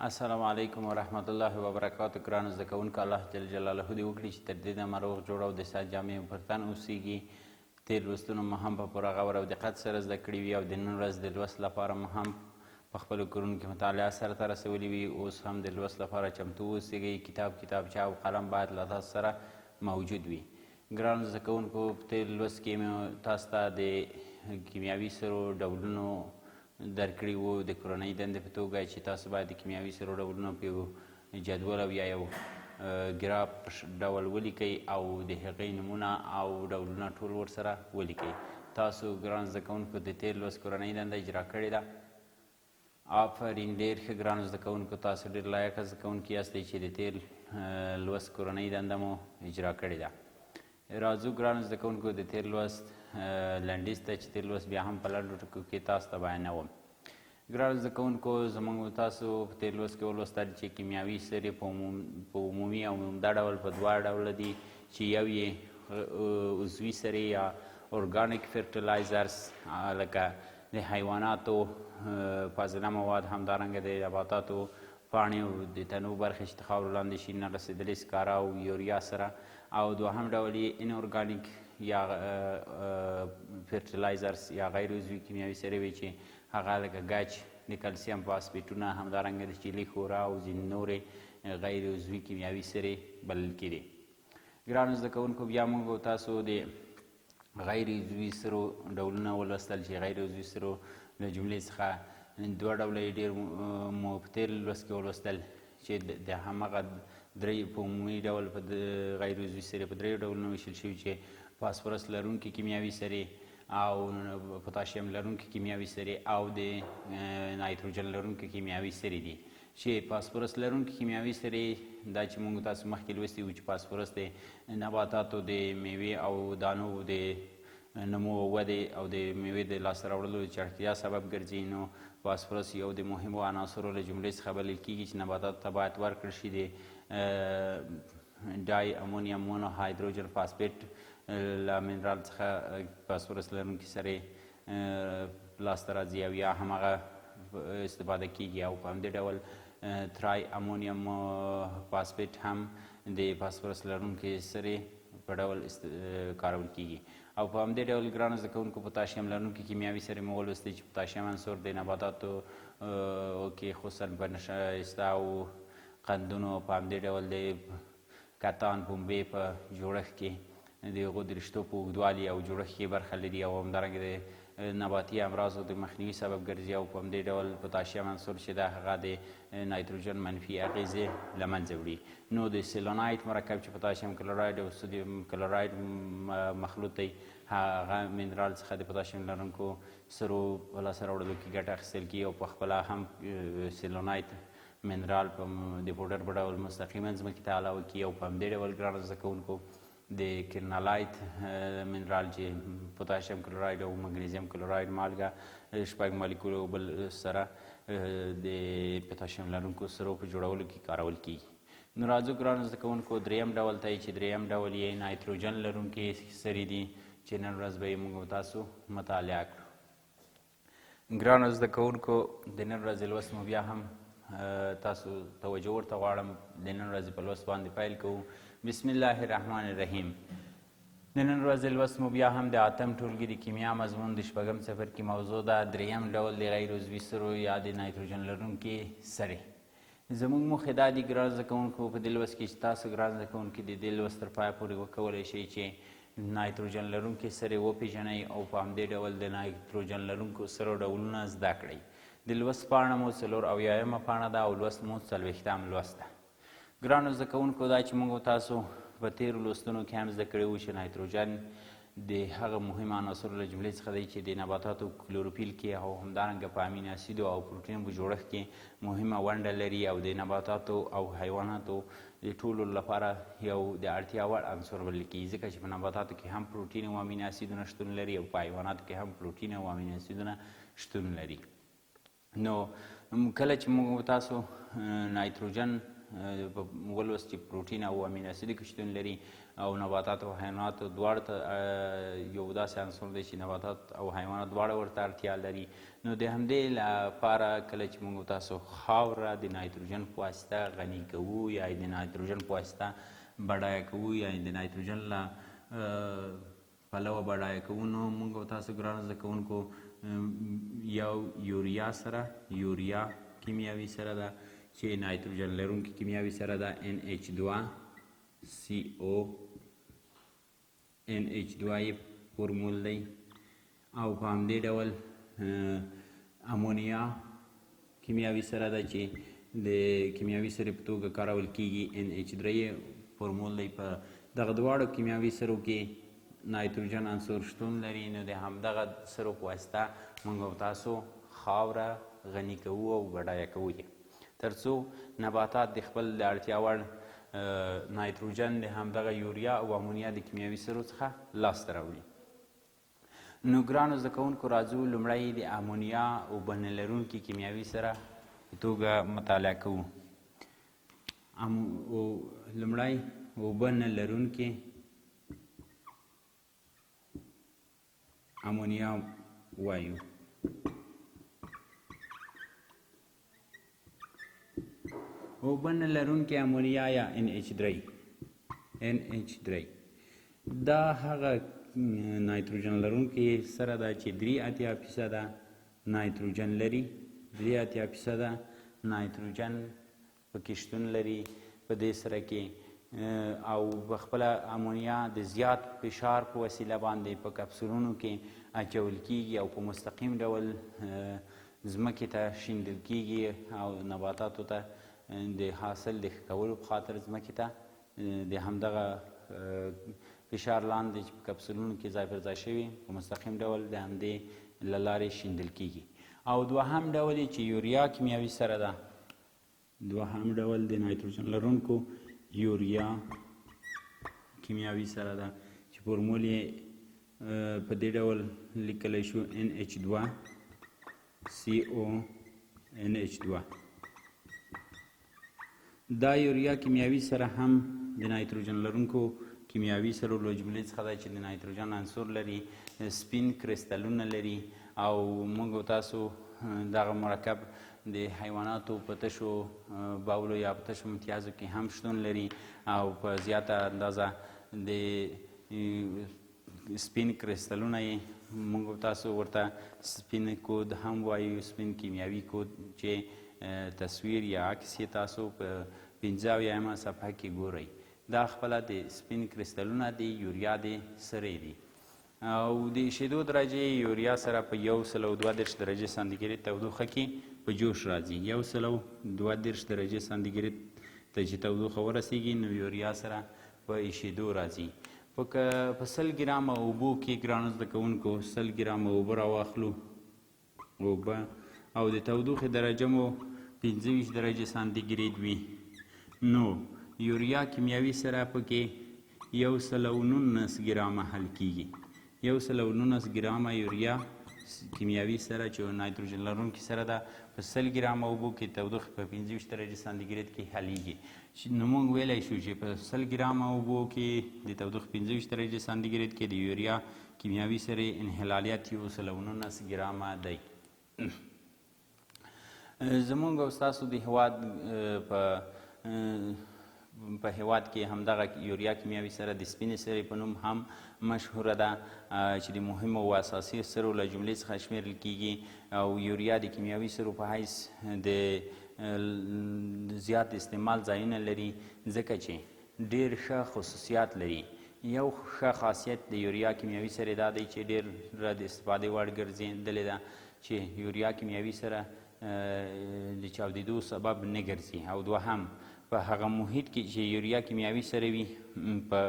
السلام علیکم ورحمت الله وبرکاته. ګرانو زده کوونکو، الله جل جلاله دې وکړي چې تر دې دمه روغ جوړ او د صحت جامې مو پر تن اوسیږي. تېر لوستونه مو هم په پوره غور او دقت سره زده کړي وي او د نن ورځ د لوست لپاره مو هم په خپلو کورونو کې مطالعه سرته رسولي وي. اوس هم د لوست لپاره چمتو اوسیږئ. کتاب، کتابچه او قلم باید له تاسو سره موجود وي. ګرانو زده کوونکو، په تېر لوست کې مې تاسو ته د کیمیاوي سرو ډولونو درکړي وو د کورنۍ دندې په توګه، چې تاسو باید د کیمیاوي سرو ډولونه په یو جدول او یا یو ګراف په ډول ولیکئ او د هغې نومونه او ډولونه ټول ورسره ولیکئ. تاسو ګران زده کوونکو د تېر لوست کورنۍ دنده اجرا کړې ده؟ آفرین، ډېر ښه. ګرانو زده کوونکو، تاسو ډېر لایقه زده کوونکي یاستئ چې د تېر لوست کورنۍ دنده مو اجرا کړې ده. راځو ګرانو زده کوونکو د تېر لوست لنډیز ته، چې تېر لوست بیا هم په لنډو ټکو کې تاسو ته بیانوم. ګرانو زده کوونکو، زموږ تاسو په تېر لوست کې ولوستل چې کیمیاوي سرې په عمومي او عمده ډول په دوه ډوله دي، چې یو یې عضوي سرې یا ارګانیک فرټیلایزرز، لکه د حیواناتو فاضله مواد، همدارنګه د نباتاتو پاڼې او د تنو برخې چې د خاورو لاندې شي، نه رسېدلې سکاره او یوریا سره، او دوهم ډول یې ان ارګانیک یا فرټیلایزرز یا غیر عضوي کیمیاوي سرې وي، چې هغه لکه ګچ، د کلسیم فاسفیټونه، همدارنګه د چیلي ښورا او ځینې نورې غیر عضوي کیمیاوي سرې بلل کېدې. ګرانو زده کوونکو، بیا موږ تاسو د غیر عضوي سرو ډولونه ولوستل، چې غیر عضوي سرو له جملې څخه دوه ډوله یې ډېر مو په تېر لوست کې ولوستل، چې د همغه درې په عمومي ډول په غیر عضوي سرې په دریو ډولونو ویشل شوي، چې فاسفورس لرونکي کیمیاوي سرې او پوتاشیم لرونکي کیمیاوي سرې او د نایتروجن لرونکي کیمیاوي سرې دي. چې فاسفورس لرونکي کیمیاوي سرې، دا چې موږ تاسو مخکې لوستي وو چې فاسفورس د نباتاتو د میوې او دانو د نمو او ودې او د میوې د لاسته راوړلو د چټکتیا سبب ګرځي، نو فاسفورس یو د مهمو عناصرو له جملې څخه بلل کیږي چې نباتاتو ته باید ورکړل شي. د ډای امونیم مونو هایدروجن فاسفیټ له منرال څخه فاسفورس لرونکي سرې لاسته راځي او یا همغه استفاده کیږي، او په همدې ډول ترای امونیم فاسفیټ هم د فاسفورس لرونکي سرې په ډول کارول کیږي. او په همدې ډول ګرانو زده کوونکو، پوتاشیم لرونکي کیمیاوي سرې مو ولوستې، چې پوتاشیم عنصر د نباتاتو کې خصوصا په نشایسته او قندونو، په همدې ډول د کتان پنبې په جوړښت کې د هغو د رشتو په اوږدوالي او جوړښت کې برخه لري او همدارنګه د نباتي امراضو د مخنیوي سبب ګرځي. او په همدې ډول پوتاشیم عنصر چې ده، هغه د نایتروجن منفي اغېزې له منځه وړي. نو د سیلونایت مرکب، چې پوتاشیم کلوراید او سودیم کلوراید مخلوط دی، هغه منرال څخه د پوتاشیم لرونکو سرو په لاسته راوړلو کې ګټه اخیستل کېږي، او په خپله هم سیلونایت منرال په د پوډر په ډول مستقیما ځمکې ته علاوه کېږي. او په همدې ډول ګرانو زده کوونکو، د کرنالایت منرال، چې پوتاشیم کلوراید او مګنیزیم کلوراید مالګه شپږ مالیکول بل سره د پوتاشیم لرونکو سرو په جوړولو کې کارول کېږي. نو راځو ګرانو زده کوونکو دریم ډول ته، چې دریم ډول یې نایتروجن لرونکي سرې دي، چې نن ورځ به یې موږ تاسو مطالعه کړو. ګرانو زده کوونکو، د نن ورځې لوست مو بیا هم تاسو توجه ورته غواړم. د نن ورځې په لوست باندې پیل کوو. بسم الله الرحمن الرحیم. د نن ورځې لوست مو بیا هم د اتم ټولګي د کیمیا مضمون د شپږم څپرکي موضوع ده، دریم ډول د غیر عضوي سرو یا د نایتروجن لرونکي سرې. زموږ موخې دا دي ګران زده کوونکو په دې لوست کې، چې تاسو ګران زده کوونکي د دې لوست تر پایه پورې وکولی شئ چې نایتروجن لرونکي سرې وپېژنئ او په همدې ډول د نایتروجن لرونکو سرو ډولونه زده کړئ. د لوست پاڼه مو 74مه پاڼه ده او لوست مو 40م لوست ده. ګرانو زده کوونکو، دا چې موږ تاسو په تېرو لوستونو کې هم زده کړي وو چې نایتروجن د هغه مهم عناصرو له جملې څخه دی چې د نباتاتو کلوروفیل کې او همدارنګه په امین اسیدو او پروټین په جوړښت کې مهمه ونډه لري او د نباتاتو او حیواناتو د ټولو لپاره یو د اړتیا وړ عنصر بلل کېږي، ځکه چې په نباتاتو کې هم پروټین او امین اسیدونه شتون لري او په حیواناتو کې هم پروټین او امین اسیدونه شتون لري. نو کله چې موږ تاسو نایتروجن ولوست چې پروټین او امینو اسید کې شتون لري او نباتات او حیواناتو دواړو ته یو داسې عنصر دی چې نباتات او حیوانات دواړه ورته اړتیا لري. نو د همدې لپاره کله چې موږ تاسو خاوره د نایتروجن په واسطه غني کوو یا د نایتروجن په واسطه بډایه کوو یا د نایتروجن له پلوه بډایه کوو، نو موږ تاسو ګرانو زده کوونکو یو یوریا سره، یوریا کیمیاوي سره ده چې نایتروجن لرونکي کیمیاوي سره ده NH2 CO NH2 یې فورمول دی. او په همدې ډول امونیا کیمیاوي سره ده چې د کیمیاوي سرې په توګه کارول کیږي، NH3 یې فورمول دی. په دغه دواړو کیمیاوي سرو کې نایتروجن عنصر شتون لري، نو د همدغه سرو په واسطه موږ او تاسو خاوره غني کوو او بډایه کوو یې، ترڅو نباتات د خپل د اړتیا وړ نایتروجن د همدغه یوریا او امونیا د کیمیاوي سرو څخه لاسته راوړي. نو ګرانو زده کوونکو راځو لومړی د امونیا اوبه نه لرونکي کیمیاوي سره په توګه مطالعه کوو. لومړی اوبه نه لرونکي امونیا وایو. اوبه نه لرونکي امونیا یا NH3 NH3 دا هغه نایتروجن لرونکي سره ده چې 83% نایتروجن لري، 83% نایتروجن پکې شتون لري په دې سره کې. او په خپله امونیا د زیات فشار په وسیله باندې په کپسولونو کې اچول کیږي او په مستقیم ډول ځمکې ته شیندل کیږي او نباتاتو ته د حاصل د ښه کولو په خاطر ځمکې ته د همدغه فشار لاندې چې په کپسولونو کې ځای پر ځای شوي په مستقیم ډول د همدې له لارې شیندل کیږي. او دوهم ډول یې چې یوریا کیمیاوي سره ده، دوهم ډول د نایتروجن لرونکو یوریا کیمیاوي سره ده چې فورمول یې په دې ډول لیکلی شو NH2 CO NH2. دا یوریا کیمیاوي سره هم د نایتروجن لرونکو کیمیاوي سرو له جملې څخه ده چې د نایتروجن عنصر لري، سپین کریستالونه لري. او موږ تاسو دغه مرکب د حیواناتو په تشو بولو یا په تشو امتیازو کې هم شتون لري او په زیاته اندازه د سپین کریستالونه یې موږ تاسو ورته سپین کود هم وایو، سپین کیمیاوي کود چې تصویر یا عکس یې تاسو په 75 صفحه کې ګورئ. دا خپله د سپین کریستالونه د یوریا د سرې دي. او د شیدو درجې یوریا سره په 132 درجې سانتیګریډ تودوخه کې په جوش راځي. 132 درجې سانتیګریډ ته چې تودوخه ورسیږي نو یوریا سره په ایشیدو راځي. په 100 ګرامه اوبو کې ګرانو زده کوونکو 100 ګرامه اوبه راواخلو اوبه او د تودوخې درجه مو 25 درجې سانتیګریډ وي، نو یوریا کیمیاوي سره پکې 119 ګرامه حل کیږي. 119 ګرامه یوریا کیمیاوي سره چې نایتروجن لرونکي سره ده په 100 ګرامه اوبو کې تودوخې په 25 درجې سانتیګریډ کې حلیږي. نو موږ ویلی شو چې په 100 ګرامه اوبو کې د تودوخې 25 درجې سانتیګریډ کې د یوریا کیمیاوي سرې انحلالیت 119 ګرامه دی. زموږ او ستاسو د هیواد په هیواد کې همدغه یوریا کیمیاوي سره د سپینې سرې په نوم هم مشهوره ده چې د مهمو او اساسي سرو له جملې څخه شمیرل کیږي. او یوریا د کیمیاوي سرو په حیث د زیات استعمال ځایونه لري، ځکه چې ډېر ښه خصوصیات لري. یو ښه خاصیت د یوریا کیمیاوي سرې دا دی چې ډېر د استفادې وړ ګرځېدلې ده چې یوریا کیمیاوي سره د چاودېدو سبب نه ګرځي. او دوهم په هغه محیط کې چې یوریا کیمیاوي سره وي په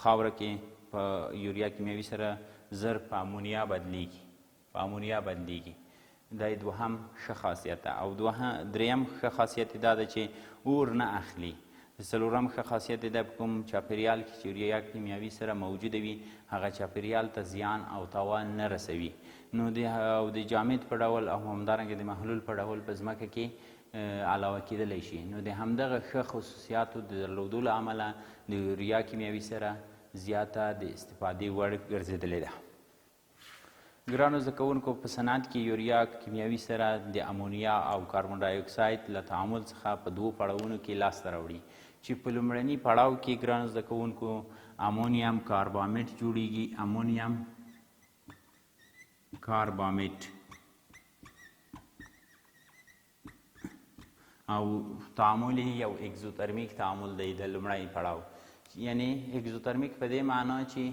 خاوره کې په یوریا کیمیاوي سره زر په امونیا بدلیږي، په امونیا بدلیږي. دا یې دوهم ښه خاصیت ده. او دریم ښه خاصیت یې دا ده چې اور نه اخلي. څلورم ښه خاصیت یې ده په کوم چاپیریال کې چې یوریا کیمیاوي سره موجوده وي هغه چاپیریال ته زیان او تاوان نه رسوي. نو د جامد په ډول او همدارنګه د محلول په ډول په ځمکه کې علاوه کېدلی شي. نو د همدغه ښه خصوصیاتو د درلودو له امله د یوریا کیمیاوي سره زیاته د استفادې وړ ګرځېدلې ده. ګرانو زده کوونکو، په صنعت کې یوریا کیمیاوي سره د امونیا او کاربن ډای اکساید له تعامل څخه په دوو پړاوونو کې لاسته راوړي، چې په لومړني پړاو کې ګرانو زده کوونکو امونیم کاربامیټ جوړیږي. امونیم کاربامیټ او تعامل یو اکزوترمیک تعامل دی د لومړی پړاو. یعنی اکزوترمیک په دې معنا چې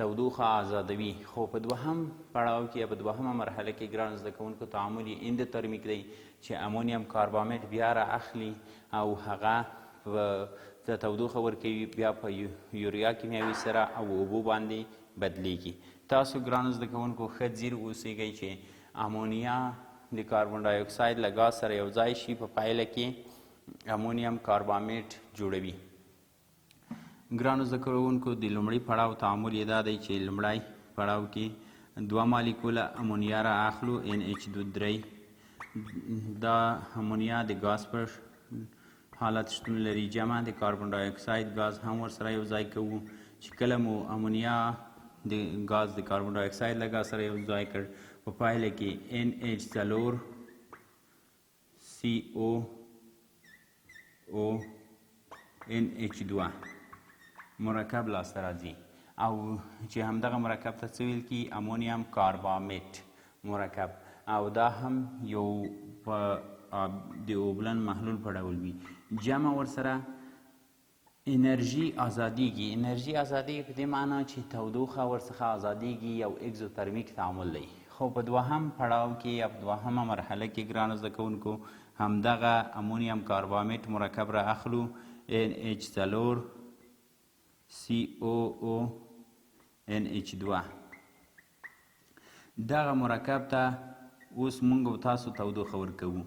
تودوخه ازادوي، خو په دوهم پړاو کې یا په دوهمه مرحله کې ګرانو زده کوونکو تعامل یې اندوترمیک دی، چې امونیم کاربامیټ بیا را اخلي او هغه ته تودوخه ورکوي، بیا په یوریا کیمیاوي سره او اوبو باندې بدلیږي. تاسو ګرانو زده کوونکو ښه ځیر اوسیږئ چې امونیا د کاربن ډای اکساید له ګاز سره یو ځای شي، په پایله کې امونیم کاربامیټ جوړوي. ګرانو زده کوونکو، د لومړي پړاو تعامل یې دا دی چې لومړی پړاو کې دوه مالیکوله امونیا را اخلو، NH3. دا امونیا د ګاز پر حالت شتون لري، جمع د کاربن ډای اکساید ګاز هم ورسره یو ځای کوو، چې کله مو امونیا د ګاز د کاربن ډای اکساید له ګاز سره یو ځای کړ، په پایله کې NH4 COO NH2 مرکب لاسته راځي، او چې همدغه مرکب ته څه ویل کېږي؟ امونیم کاربامیټ مرکب. او دا هم یو په د اوبلن محلول په ډول وي، جمع ورسره انرژي ازادیږي. انرژي ازادیږي په دې معنا چې تودوخه ورڅخه ازادیږي، یو اکزوترمیک تعامل دی. خو په دوهم پړاو کې یا په دوهمه مرحله کې ګرانو زده کوونکو همدغه امونیم کاربامیټ مرکب را اخلو، NH4 COO NH2. دغه مرکب ته اوس مونږ او تاسو تودوخه ورکوو،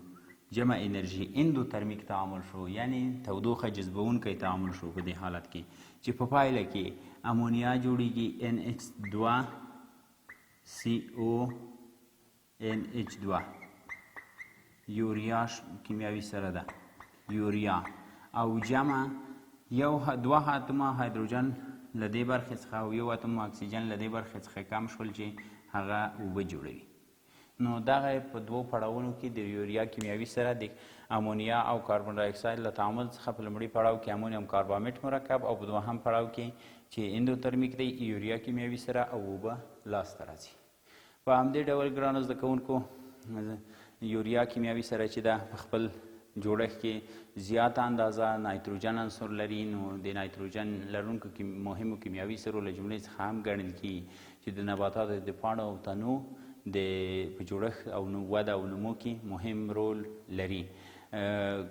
جمع انرژي، اندوترمیک تعامل شو، یعنی تودوخه جذبونکی تعامل شو په دې حالت کې، چې په پایله کې امونیا جوړیږي NH2 CO NH2. یوریا کیمیاوي سره ده، یوریا او جمع یو دوه اتومه هایدروجن له دې برخې څخه او یو اتوم اکسیجن له دې برخې څخه کم شول چې هغه اوبه جوړوي. نو دغه په دوو پړاوونو کې د یوریا کیمیاوي سره د امونیا او کاربن ډای اکساید له تعامل څخه په لومړي پړاو کې امونیم کاربامیټ مرکب او په دوهم پړاو کې چې اندوترمیک دی یوریا کیمیاوي سره او اوبه لاسته راځي. په همدې ډول ګرانو زده کوونکو یوریا کیمیاوي سره چې ده په خپل جوړښت کې زیاته اندازه نایتروجن عنصر لري، نو د نایتروجن لرونکو مهمو کیمیاوي سرو له جملې څخه هم ګڼل کېږي، چې د نباتاتو د پاڼو او تنو د په جوړښت او وده او نمو کې مهم رول لري،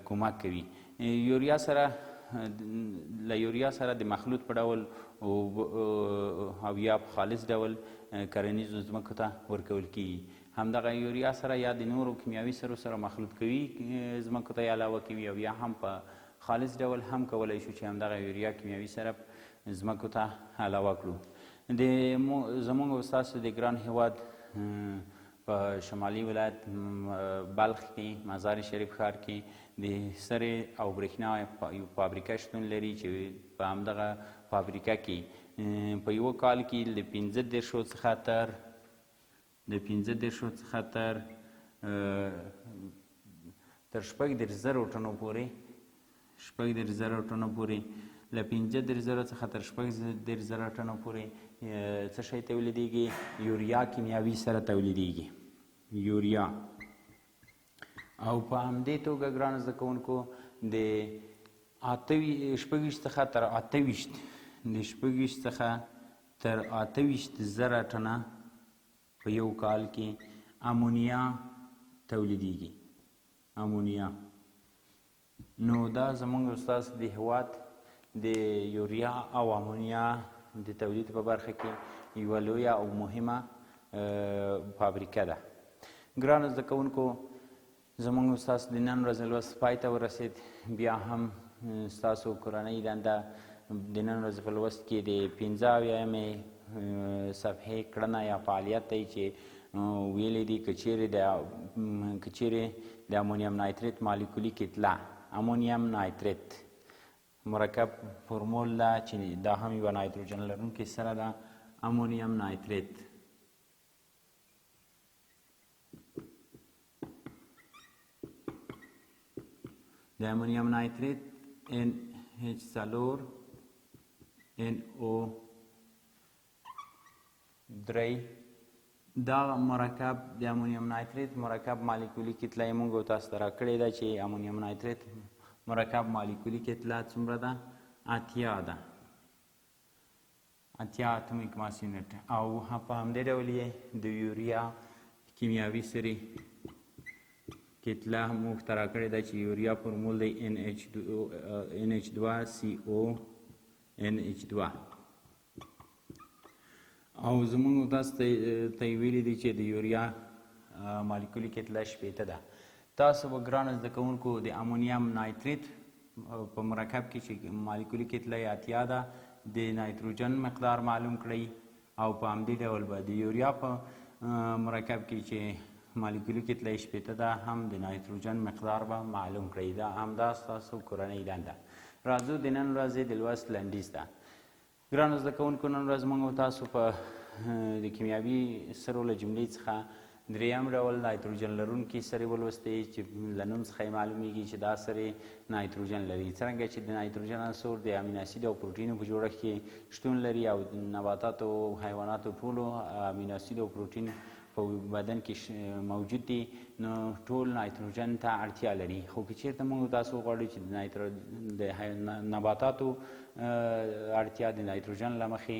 کمک کوي. یوریا سره له یوریا سره د مخلوط په ډول او یا په خالص ډول کرنیزو ځمکو ته ورکول کېږي. همدغه یوریا سره یا د نورو کیمیاوي سرو سره مخلوط کوي ځمکو ته علاوه کوي، او یا هم په خالص ډول هم کولی شو چې همدغه یوریا کیمیاوي سره ځمکو ته علاوه کړو. د زموږ او ستاسو د ګران هیواد په شمالي ولایت بلخ کې مزار شریف ښار کې د سرې او برېښنا یو فابریکه شتون لري، چې په همدغه فابریکه کې په یوه کال کې له 35 څخه تر د 35 څخه تر تر 36,000 ټنو پورې، 36,000 ټنو پورې، له 35,000 څخه تر 36,000 ټنو پورې څه شی تولیدېږي؟ یوریا کیمیاوي سره تولیدېږي، یوریا. او په همدې توګه ګرانو زده کوونکو د 26 څخه تر 28، د 26 څخه تر 28,000 ټنه په یو کال کې امونیا تولیدېږي، امونیا. نو دا زموږ ستاسو د هیواد د یوریا او امونیا د تولید په برخه کې یوه لویه او مهمه فابریکه ده. ګرانو زده کوونکو، زموږ ستاسو د نن ورځې لوست پای ته ورسېد. بیا هم ستاسو کورنۍ دنده د نن ورځې په لوست کې د 75مې صفحې کړنه یا فعالیت دی چې ویلي دي که چیرې د امونیم نایتریت مالیکولي کتله، امونیم نایتریت مرکب فورمول ده چې دا هم یوه نایتروجن لرونکې سره ده، امونیم نایتریت د امونیم نایتریت NH4 NO3 دا مرکب د امونیم نایتریت مرکب مالیکولي کتله یې موږ تاسو ته راکړې ده چې امونیم نایتریت مرکب مالیکولي کتله څومره ده؟ 80 ده، 80 اتومیک ماس یونټ. او په همدې ډول یې د یوریا کیمیاوي سرې کتله موږ ته راکړې ده چې یوریا فورمول دی NH2CO NH2. او زموږ تاسو ته یې ویلي دي چې د یوریا مالیکولي کتله 60 ده. تاسو به ګرانو زده کوونکو د امونیم نایتریت په مرکب کې چې مالیکولي کتله یې 80 ده د نایتروجن مقدار معلوم کړئ، او په همدې ډول به د یوریا په مرکب کې چې مالیکولي کتله یې 60 ده هم د نایتروجن مقدار به معلوم کړئ. دا همدا ستاسو کورنۍ دنده. راځو د نن ورځې د لوست لنډیز ته. ګرانو زده کوونکو، نن ورځ موږ تاسو په د کیمیاوي سرو له جملې څخه دریم ډول نایتروجن لرونکي سرې ولوستې چې له نوم څخه یې معلومیږي چې دا سرې نایتروجن لري. څرنګه چې د نایتروجن عنصر د امینو اسید او پروټینو په جوړښت کې شتون لري او نباتاتو او حیواناتو ټولو امینو اسید او پروټین په بدن کې موجود دي، نو ټول نایتروجن ته اړتیا لري. خو که چیرته موږ تاسو وغواړو چې د نباتاتو اړتیا د نایتروجن له مخې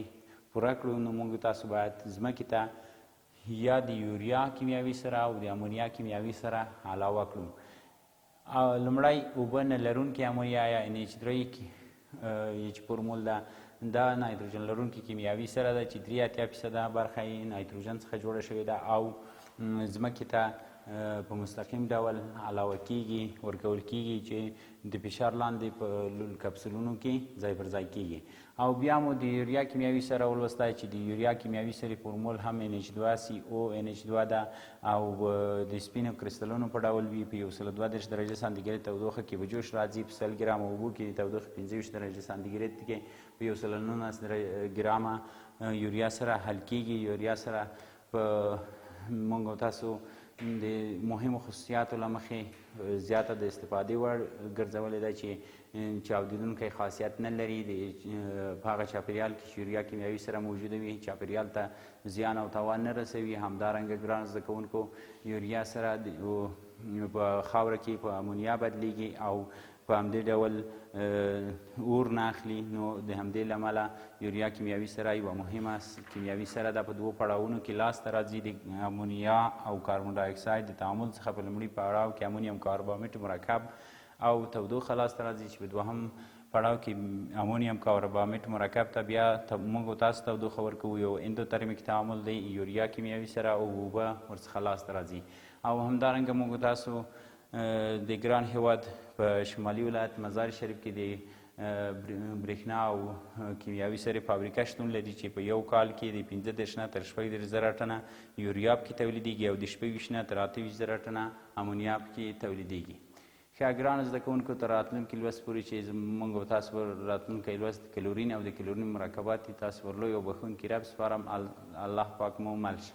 پوره کړو، نو موږ تاسو باید ځمکې ته یا د یوریا کیمیاوي سره او د امونیا کیمیاوي سره علاوه کړو. لومړی اوبه نه لرونکې امونیا یا NH3 چې فورمول ده، دا نایتروجن لرونکې کیمیاوي سره ده چې 83% برخه یې نایتروجن څخه جوړه شوې ده او ځمکې ته په مستقیم ډول علاوه کیږي، ورکول کیږي چې د فشار لاندې په کپسولونو کې ځای پر ځای کیږي. او بیا مو د یوریا کیمیاوي سره ولوسته چې د یوریا کیمیاوي سرې فورمول هم NH2CO NH2 ده او د سپینو کرستلونو په ډول وي، په 132 درجه سانتیګریډ تودوخه کې په جوش راځي، په 100 ګرامه اوبو کې د تودوخې 25 درجه سانتیګریډ کې په 119 ګرامه یوریا سره حل کیږي. یوریا سره په موږ تاسو د مهمو خصوصیاتو له مخې زیاته د استفادې وړ ګرځولې ده چې چاودېدونکی خاصیت نه لري. په هغه چاپېریال کې چې یوریا کیمیاوي سره موجوده وي چاپېریال ته زیان او تاوان نه رسوي. همدارنګه ګران زده کوونکو یوریا سره په خاوره کې په امونیا بدلیږي او په همدې ډول اور نه اخلي. نو د همدې له امله یوریا کیمیاوي سره یوه مهمه کیمیاوي سره ده، په دوو پړاوونو کې لاسته راځي، د امونیا او کاربن ډای اکساید د تعامل څخه په لومړي پړاو کې امونیم کاربامیټ مرکب او تودوخه لاسته راځي چې په دوهم پړاو کې امونیم کاربامیټ مرکب ته بیا موږ تاسو تودوخه ورکوو، یو اندوترمیک تعامل دی، یوریا کیمیاوي سره او اوبه ورڅخه لاسته راځي. او همدارنګه موږ تاسو د ګران هیواد په شمالي ولایت مزار شریف کې د برېښنا او کیمیاوي سرې فابریکه شتون لري چې په یو کال کې د 35 نه تر 36 زره ټنه یوریا پکې تولیدېږي او د 26 نه تر 28 زره ټنه امونیا پکې تولیدېږي. ښه ګرانو زده کوونکو، تر راتلونکي لوست پورې چې موږ او تاسو به راتلونکی لوست کلورین او د کلورین مرکبات دي، تاسو ور لوی او بښونکي رب سپارم. الله پاک مو مل شه.